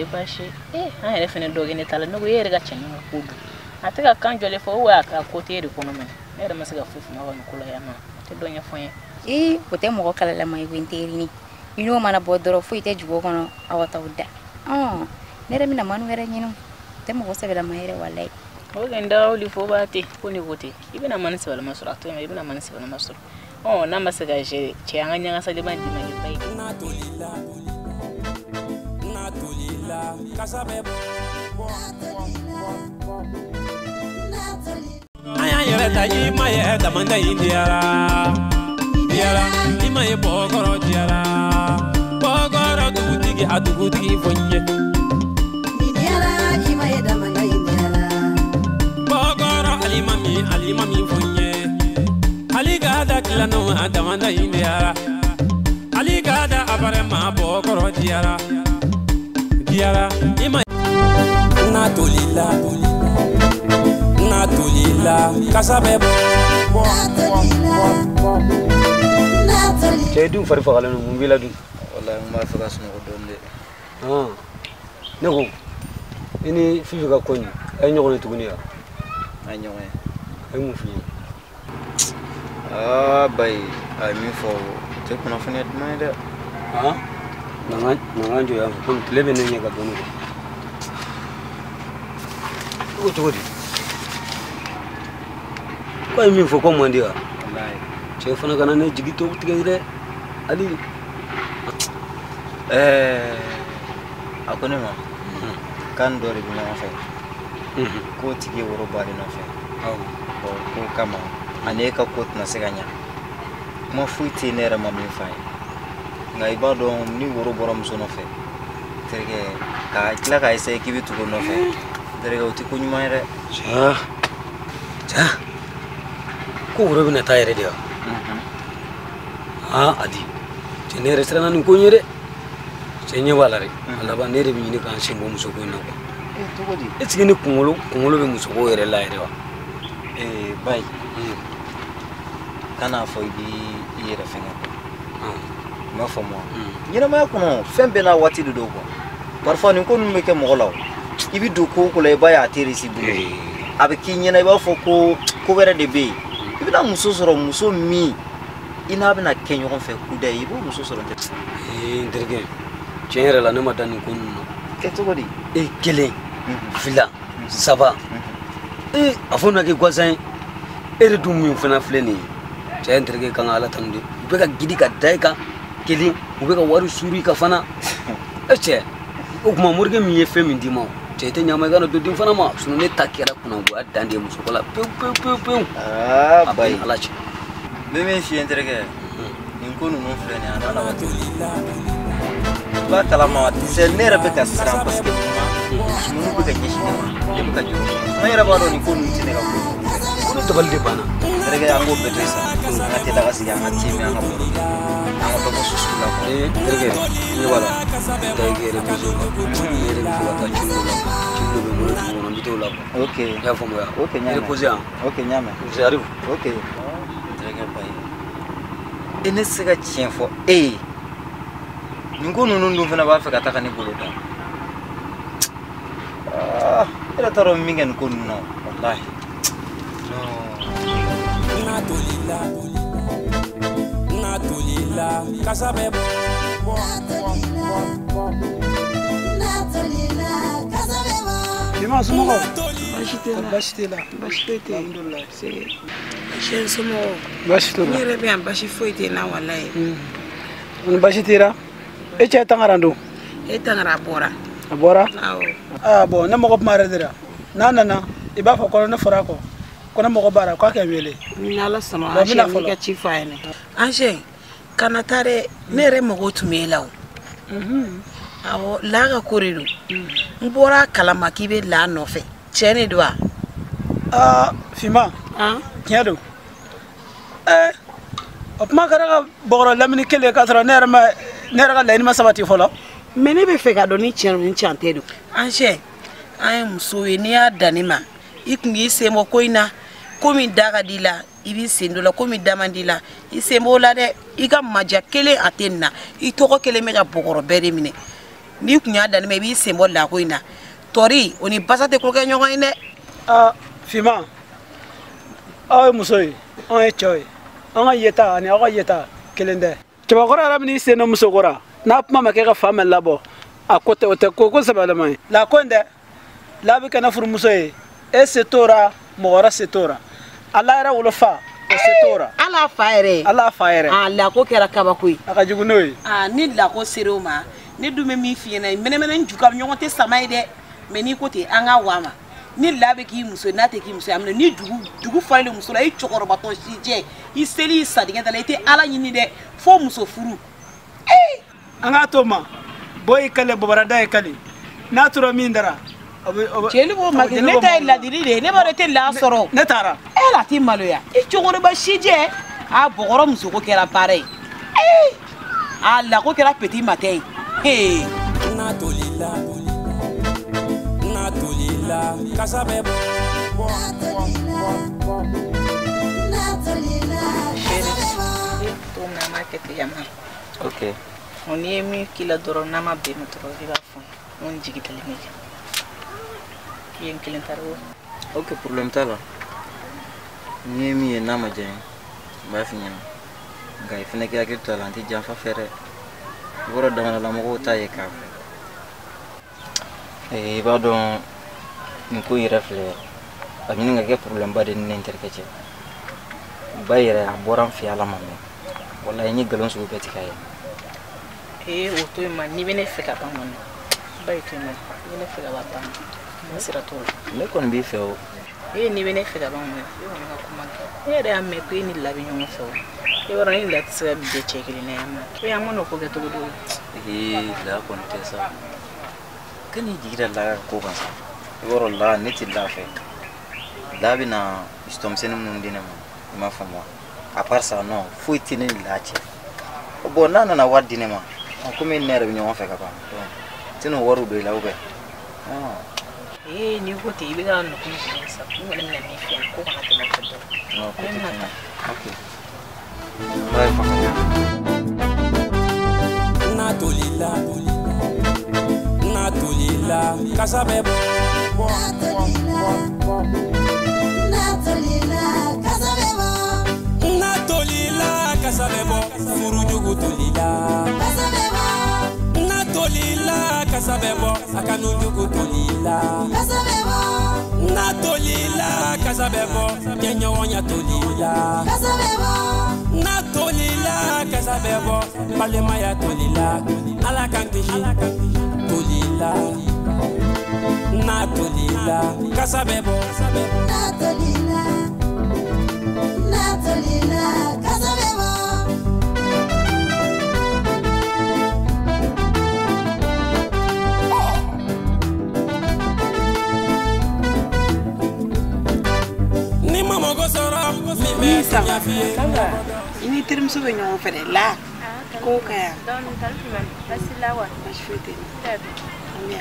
Tɛ baasi ye. An yɛrɛ fɛnɛ dɔ kɛ ne ta la. Ne ko e yɛrɛ ka cɛnin ka ko dun. A tɛ ka kan jɔlen fɔ ou a ka ko tɛ e de kɔnɔ mɛnɛ. Ne yɛrɛ ma se ka foyi faamu a ka nin ko la yan nɔ. A tɛ dɔ ɲɛfɔ n ye. Ee, o tɛ mɔgɔ kalalama ye koyi n terinin. I n'o mana bɔ dɔrɔn foyi tɛ jigin o kɔnɔ aw ka t'aw da. Ne yɛrɛ bɛna manu wɛrɛ ɲini. O tɛ mɔgɔ sɛbɛlama yɛrɛ walayi. O kɛ n da wuli fo b'a ten ko ne ko ten. I bɛna mani sɛbɛlama sɔrɔ a to yen i bɛna mani sɛbɛlama sɔrɔ. N'a ma se ka gérer cɛ an ka ɲagasaliba d'i ma k'i ba ye. N'a tolila, kasa bɛ bɔ. An y'an yɛrɛ ta i ma ye damanda in diyara. Diyara, i ma ye bɔkɔrɔ diyara. Bɔkɔrɔ dugutigi a dugutigi fo n ye. Diyara, i ma ye damanda in diyara. Bɔkɔrɔ alimami alimami fo n ye. Ali ka da tilanu a damanda in diyara. Ali ka da apare ma bɔkɔrɔ diyara. Diyara, i ma. N'a tolila, n'a tolila, kasa bɛ bɔ. Cɛ dun fari fagalen don, mun b'i la dun? Walayi n b'a fɛ ka sunɔgɔ dɔɔni dɛ. Ne ko i ni Fifi ka ko in a ye ɲɔgɔn ye tuguni wa? An ye ɲɔgɔn ye. A ye mun f'i ye? Aa bayi, a ye min fɔ o tɛ kunnafoniya duman ye dɛ. Na n ka jɔ yan fɛ komi tile bɛ ne ɲɛ ka dɔɔni kɛ. I ko cogo di? Ko a ye min fɔ ko man di wa? Walayi. Cɛ fana kana ne jigi to tigɛ dɛ. Ali. A ko ne ma k'an dɔ de bɛ ɲɔgɔn fɛ. K'o tigi ye woro bɔ ale nɔfɛ. K'o kama ani e ka ko tɛna se ka ɲa. Kuma foyi tɛ yen ne yɛrɛ ma min f'a ye. Nka i b'a dɔn ni woro bɔra muso nɔfɛ, terikɛ ka tila k'a essayer k'i bɛ tugu o nɔfɛ, terikɛ o tɛ ko ɲuman ye dɛ. Cɛ, ko woro bɛna taa yɛrɛ de wa? Adi, cɛ ne yɛrɛ siranna nin ko in ye dɛ. Cɛ ɲɛ b'a la dɛ. A laban ne yɛrɛ bɛ ɲini k'an sen bɔ musoko in na quoi. Cogo di? Est ce que ne kunkolo bɛ musoko yɛrɛ la yɛrɛ wa? Bayi. Kan'a fɔ i b'i yɛrɛ fɛngɛ quoi. I m'a faamu wa? Ɲɛnamaya kɔnɔ fɛn bɛɛ n'a waati de don quoi. Parfois nin ko ninnu bɛ kɛ mɔgɔ la o. I bɛ don ko o ko la i b'a ye a tɛ réussi bolo. A bɛ k'i ɲɛna i b'a fɔ ko ko wɛrɛ de bɛ yen. I bɛna muso sɔrɔ muso min i n'a bɛna kɛ ɲɔgɔn fɛ kudayi i b'o muso sɔrɔ tɛ. N terikɛ, tiɲɛ yɛrɛ la ne ma da nin ko ninnu na. Kɛ cogo di? 1, 2, 3. A fɔ na kɛ gansan ye. E yɛrɛ dun min fana filɛ nin ye. Cɛ n terikɛ kan ka Ala tanu dɛ. U bɛ ka gidi ka da i kan kelen, u bɛ ka wari suuru i kan fana. Cɛ, o tuma morikɛ min ye fɛn min d'i ma o, cɛ i tɛ ɲa ma i kana don den fana ma. Sinon ne ta kɛra kunnagoya dan de ye musoko la pewu pewu pewu pewu. A bɛɛ bayi. ni Ala cɛ. N bɛ min f'i ye n terikɛ, nin ko ninnu filɛ nin ye a n'a waati. I b'a kalama ne yɛrɛ bɛ ka siran parce que munna bɛ ka ɲɛsin ne ma, ne bɛ ka jɔrɔ. An yɛrɛ b'a dɔn nin ko ninnu tɛ ne ka ko ye. Ko ne dabali de banna. Terikɛ an k'o bɛɛ to yen sa. An ka te daga sigi an ka te min an ka baro kɛ. An ka dɔ bɔ susu la quoi. Terikɛ, ne b'a la. Taa i k'i yɛrɛ reposer quoi. Ne yɛrɛ bɛ fɛ ka taa ci dɔ la. Ci dɔ bɛ n bolo dugu kɔnɔ n bɛ t'o la quoi. Ok. I y'a faamuya? Ok, n y'a mɛn. Reposer han. Ok, n y'a mɛn. J'arrive. Ok. Terikɛ bayi. Ne tɛ se ka tiɲɛ fɔ e ye. Nin ko ninnu dun fana b'a fɛ ka taa ka ne bolo da. E yɛrɛ t'a dɔn min kɛ nin ko ninnu na walahi. Non. N'a tolila, n'a tolila, kasa bɛ bɔ. Finman somɔgɔw? Baasi tɛ n na. Baasi t'i la? Baasi foyi tɛ yen. Alhamdulilayi. Sɛ somɔgɔw? Baasi t'u la. N yɛrɛ bɛ yan baasi foyi tɛ n na walayi. Ni baasi t'i la? E cɛ Tangara dun? E Tangara bɔra. A bɔra? Awɔ. Bon ne mago kuma yɛrɛ de la. N'a nana i b'a fɔ ko ne fɔra a kɔ. Ko ne mago b'a la k'a kɛ n wele. Ni Ala sɔnna Bon, n bɛna Ansɛ n b'i fɔlɔ. ka ci fɔ a ɲɛna. Ansɛ kana taa dɛ ne yɛrɛ mago tun b'e la o. Awɔ La ka ko de don. N bɔra a kalama k'i bɛ La nɔfɛ. Tiɲɛ de don wa? Finman. Tiɲɛ don. O kuma kɛra ka bɔgɔrɔ lamini kelen k'a sɔrɔ ne yɛrɛ ka laɲini ma sabati fɔlɔ. Mais ne bɛ fɛ ka dɔn ni tiɲɛ don ni tiɲɛ tɛ don. Ansɛ an ye muso ye n'i y'a dan ne ma i kun k'i sen bɔ ko in na ko min da ka di i la i b'i sen don la ko min da man di i la i sen b'o la dɛ i ka maja kelen a tɛ nin na i tɔgɔ kelen bɛ ka bɔgɔrɔ bɛɛ de minɛ. N'i kun y'a dan ne ma i b'i sen bɔ lako in na. Tɔri o ni basa tɛ ko kɛ ɲɔgɔn ye dɛ. Aa Finman, aw ye muso ye, anw ye cɛw ye. An ka yeta ani aw ka yeta kelen tɛ. Cɛbakɔrɔ yɛrɛ bɛn'i sen don muso ko ra, n'a kuma ma kɛ ka fa mɛn labɔ, a ko tɛ o tɛ ko ko sɛbɛlama ye. La ko in dɛ, la bɛ kɛ ne furumuso ye, e se t'o ra, mɔgɔ wɛrɛ se t'o ra. Ala yɛrɛ wolofa, o se t'o ra. Ala fa yɛrɛ. Ala fa yɛrɛ. Aa lako kɛra kabako ye. A ka jugu n'o ye. Aa ni lako sera o ma, ne dun bɛ min f'i ɲɛna, mɛnɛmɛnɛ ni ju ka ɲɔgɔn tɛ sama ye dɛ. Mais n'i ko ten an ka wa ma. Ni la bɛ k'i muso ye n'a tɛ k'i muso ye a minɛ ni dugu falen muso la i cɛkɔrɔbatɔ si jɛ i seli i sadigɛ da la i tɛ ala ɲini dɛ fo muso furu. An k'a to ma bɔ y'i kale bɔbɔrada y'i kale n'a tora min dara. Jeli b'o ma ne ta ye ladili de ye ne b'a dɔn i tɛ la sɔrɔ. Ne taara. E la t'i maloya i cɛkɔrɔba si jɛ a bɔgɔrɔ musoko kɛra baara ye a lako kɛra petit matin ye. N'a tolila n'a tolila kasa bɛ bɔ. Cogo min na an b'a kɛ ten yan nɔ. Ok. N'i ye min k'i la dɔrɔn n'a ma bɛn ma dɔrɔn i b'a fɔ n ye n ko n jigi dalen b'i kan. I ye n kelen ta o. Ok, problème t'a la. N'i ye min ye n'a ma diya n ye, n b'a f'i ɲɛna. Nka i fana k'i hakili to a la n tɛ janfa fɛ dɛ. I b'a dɔn damandalamɔgɔw t'a ye k'a fɔ. I b'a dɔn nin ko in yɛrɛ filɛ a bɛ ɲini ka kɛ problème ba de ni ne n terikɛ cɛ. Ba yɛrɛ a bɔra n fɛ Ala ma mɛn. Walayi n ye nkalon sugu bɛɛ tigɛ a ye. Ee o to yen ma n'i bɛ ne fɛ ka ban kɔni ba ye to yen ma n'i bɛ ne fɛ ka ban ban n sira t'o la. Ne kɔni b'i fɛ o. Ee n'i bɛ ne fɛ ka ban kɔni e kɔni ka kuma kɛ ne yɛrɛ y'a mɛn ko e ni La bɛ ɲɔgɔn fɛ o. E b'a dɔn ne ni La tɛ se ka jɛ cɛ kelen na yan ma. E an mana o ko kɛ cogo di o? Ee La kɔni tɛ sa. Kan'i jigi da La ka ko kan sa. I b'a dɔn La ne tɛ La fɛ. La bɛna misɛnnin minnu di ne ma i m'a faamu wa? À part ça non foyi tɛ ne ni La cɛ. Bon n'a nana wari di ne ma komi ne yɛrɛ bɛ ɲɔgɔn fɛ ka ban donc n tɛna o wariw don i la ou bien? Ee n'i ko ten i bɛ ka nɔgɔn jigin sa n kɔni bɛna min f'i ɲɛna ko kana tɛmɛ o fɛ dɔrɔn. Non ko Ne tɛ bɛna tɛmɛ. taa. Ok. Bye papa. N'a tolila n'a tolila kasa bɛ bɔ. N'a tolila kasa bɛ bɔ. N'a tolila kasa bɛ bɔ furujugu tolila. Kasa bɛ bɔ. N'a tolila kasa bɛ bɔ a kanujugu tolila. Kasa bɛ bɔ. N'a tolila kasa bɛ bɔ jɛɲɔgɔnya tolila. Kasa bɛ bɔ. N'a tolila kasa bɛ bɔ balimaya tolila Ala k'an kisi tolila. N'a tolila kasa bɛ bɔ. N'a tolila n'a tolila kasa bɛ bɔ. Ni ma mɔgɔ sɔrɔ min bɛ tiɲɛ f'i ye. I ni terimuso bɛ ɲɔgɔn fɛ dɛ la ko ka yan. Dɔɔni tante Finman baasi la wa? Baasi foyi tɛ n na.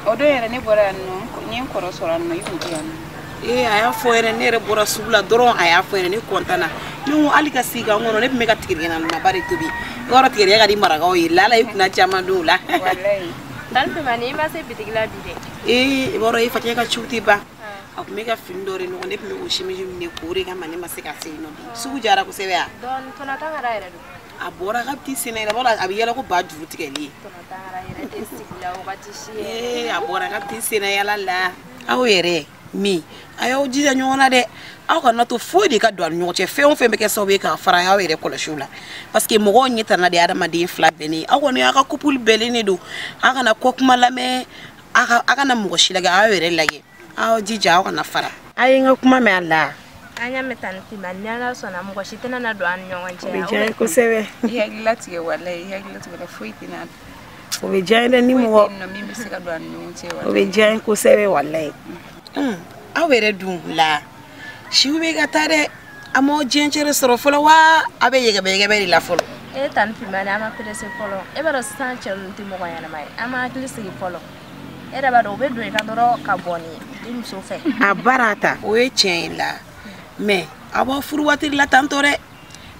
O don yɛrɛ ne bɔra yan nɔ n ye n kɔrɔ sɔrɔ yan nɔ i kun tɛ yan nɔ. Ee a y'a fɔ yɛrɛ ne yɛrɛ bɔra sugu la dɔrɔn a y'a fɔ yɛrɛ ne kɔntan na ne ko hali ka sigi ka n kɔnɔ ne tun bɛ ka tigɛdɛgɛ ba de tobi i b'a dɔn tigɛdɛgɛ ka di marakaw ye lala i kunna caman don o la. Walayi. Tante Finman i ma se bitigi la bi dɛ. Ee i b'a dɔn e facɛ ka ciw tɛ ban a tun bɛ ka fini dɔ de nɔgɔ ne tun bɛ k'o simisi minɛ k'o de kama ne ma se ka se yen nɔ bi sugu jara kosɛbɛ a. Dɔɔni tɔnɔ Tangara yɛrɛ don. A bɔra k'a bɛ t'i sen na yɛrɛ i b'a dɔn a bɛ yɛlɛ ko ba juru tigɛli ye. Tɔnɔ Tangara yɛrɛ tɛ sigi la wagati si yɛrɛ. Ee a bɔra k'a bɛ t'i sen na yala la aw yɛrɛ min a y'aw jija ɲɔgɔn na dɛ aw kana to foyi de ka don aw ni ɲɔgɔn cɛ fɛn o fɛn bɛ kɛ sababu ye k'a fara aw yɛrɛ kɔlɔsi o la parce que mɔgɔw ɲɛ tana de ye adamaden fila bɛnnen aw kɔni aw ka couple bɛnnen de don aw kana kɔ kuma lamɛn aw kana mɔgɔ si lajɛ aw yɛrɛ lajɛ aw jija aw kana fara. A ye n ka kuma mɛn a la. An y'a mɛn tante Finman ni Ala sɔnna mɔgɔ si tɛna na don an ni ɲɔgɔn cɛ. O bɛ diya n ye kosɛbɛ. I hakili latigɛ walayi i hakili latigɛ la foyi tɛ na. O bɛ diya n ye dɛ ni mɔgɔ. Foyi tɛ yen nɔ min bɛ se ka don an ni ɲɔgɔn cɛ walayi. O bɛ diya n ye kosɛbɛ walayi. Aw yɛrɛ dun la siw bɛ ka taa dɛ a m'aw diɲɛcɛ de sɔrɔ fɔlɔ wa a bɛ yɛgɛbɛ de la fɔlɔ. E tante Finman an ma pressé fɔlɔ e b'a dɔn sisan cɛ ninnu tɛ mɔgɔ ɲɛnama ye an ma hakili sigi fɔlɔ e yɛrɛ b'a dɔn u bɛ don i kan dɔrɔn ka bɔ ni i muso fɛ. A baara ta o ye tiɲɛ ye la mais a b'aw furu waati de la tantɔ dɛ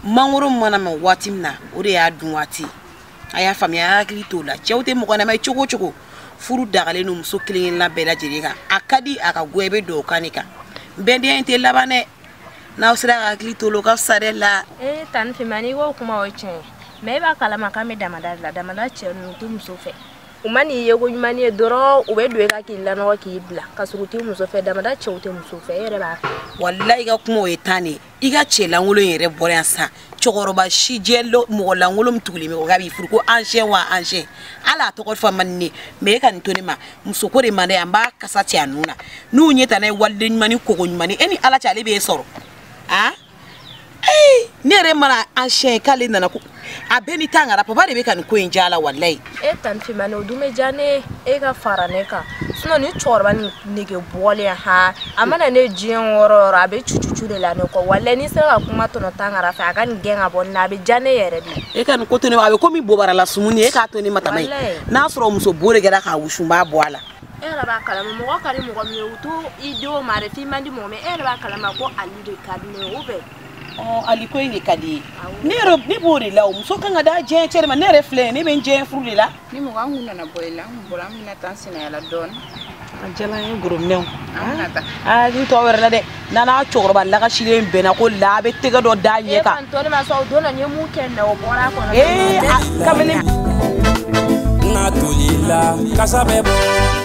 mangoro mana mɔ waati min na o de y'a dun waati A y'a faamuya a hakili t'o la cɛw tɛ mɔgɔ ɲɛnama ye cogo o cogo furu dagalen don muso kelen kelenna bɛɛ lajɛlen kan a ka di a ka goya i bɛ don o kan de kan bɛndenya in tɛ laban dɛ n'aw sera ka hakili t'o la o ka fisa dɛ la. Ee tani Finman n'i ko kuma o ye tiɲɛ ye mais e b'a kalama k'an bɛ damada de la damada cɛ ninnu tɛ muso fɛ u ma n'i ye ko ɲuman ye dɔrɔn u bɛ don e kan k'i lanɔgɔ k'i bila ka sɔrɔ u tɛ muso fɛ damada cɛw tɛ muso fɛ e yɛrɛ b'a fɛ. Walayi i ka kuma o ye tan de ye i ka cɛ lankolon yɛrɛ bɔra yan sisan cɛkɔrɔba si jɛ mɔgɔ lankolon min tugulen bɛ o k'a b'i furu ko ancien wa ancien hali a tɔgɔ fɔ man di ne ye mais e ka nin to ne ma musoko de man dɛ an b'a kasa cɛ a nun na n'u ɲɛ ta n'a ye waliden ɲuman ni koko ɲuman e ni ala cɛ ale b'e sɔrɔ ah ee ne yɛrɛ mana ancien k'ale nana ko a bɛɛ ni tangara papa de bɛ ka nin ko in diya a la walayi. E tani Finman o dun bɛ diya ne ye e ka fara ne kan sinon ni cɛkɔrɔba nin nege bɔlen han a mana ne diɲɛ yɔrɔ o yɔrɔ a bɛ cucucu de la ne kɔ walayi n'i sera ka kuma tɔnɔ tangara fɛ a ka nin gɛn ka bɔ nin na a bɛ diya ne yɛrɛ de ye. E ka nin ko to ne ma a bɛ komi bobarala sumuni e k'a to ne ma tama ye n'a sɔrɔ muso bo de kɛra k'a wusu n b'a bɔ a la. E yɛrɛ b'a kalama mɔgɔ ka di mɔgɔ min ye u t'u i denw ma dɛ f'i man di mɔgɔ min ye e yɛrɛ b'a kalama ko Ali de ka di ne ye o bɛɛ. Ali ko in de ka di ye ne yɛrɛ ne b'o de la o muso kan ka da diɲɛ cɛ de ma ne yɛrɛ filɛ ne bɛ n diɲɛ furu de la. Ni mɔgɔ an kun nana bɔ i la an kun bɔra an bɛna taa senayala dɔɔni. A diyara an ye gorominɛw. An bɛna taa. Aa n tɔ wɛrɛ la dɛ n'a n'a cɛkɔrɔba lakasilen bɛnna ko la a bɛ tɛgɛ dɔ d'a ɲɛ kan. E kɔni to ne ma sɔn o don na n ye mun kɛ nin na o bɔra a kɔnɔ. Ee a kamalen. N'a tolila kasa bɛ bɔ.